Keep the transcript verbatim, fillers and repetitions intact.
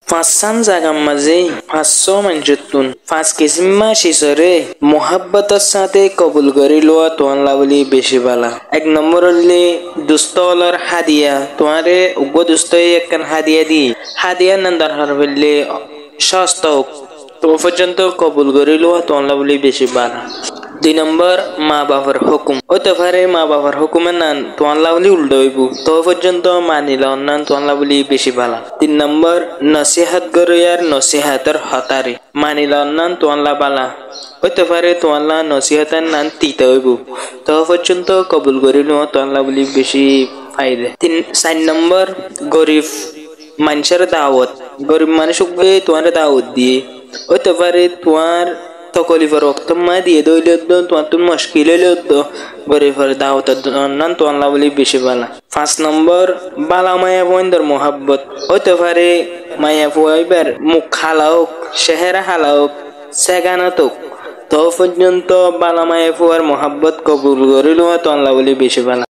Fañssán zagar mazé fañssó maincóttun fañs kisímma cízoré muhábbotor sáñte kobul gorí luwa tuáñlla bóli bicí bála. Ek nombór óilde dustó ólor hádiya, tuáñre uggúa dustói ekkán hádiya diyé, hádiyar nan dorhar foillé cóosto óuk, toóu foijjonto kobul gorí luwa tuáñlla bóli bicí bála. Dui nombór, maa bafor hókum. Óito fare maa bafor hókumor nan tuáñlla bóli uldha óibou, toóu foijjonto mani loon nan tuáñlla bóli bicí bála. Tin nombór, nosíhat goróyar nosíhator hotáre mani loon nan tuáñlla bála. Óito fare tuáñlla nosíhator nan tita óibou, toóu foijjonto kobul gorí luwa tuáñlla bóli bicí faida. Tin, sair nombór, gorif maincór dawot. Gorif manúic uggúa tuáñre dawot diyé, óito fare tuáñr tokolifor októt maá diyé dé óile uddó, tuáñttún mockil óile uddó, gorifor dawot loon nan tuáñlla bóli bicí bála. Fañs nombór, bála maiyafuaindor muhábbot. Óito fare maiyafua íbar muk hala óuk, céhera hala óuk, ségana tóuk, toóu foijjonto bála maiyafuar muhábbot kobul gorí luwa tuáñlla bóli bicí bála.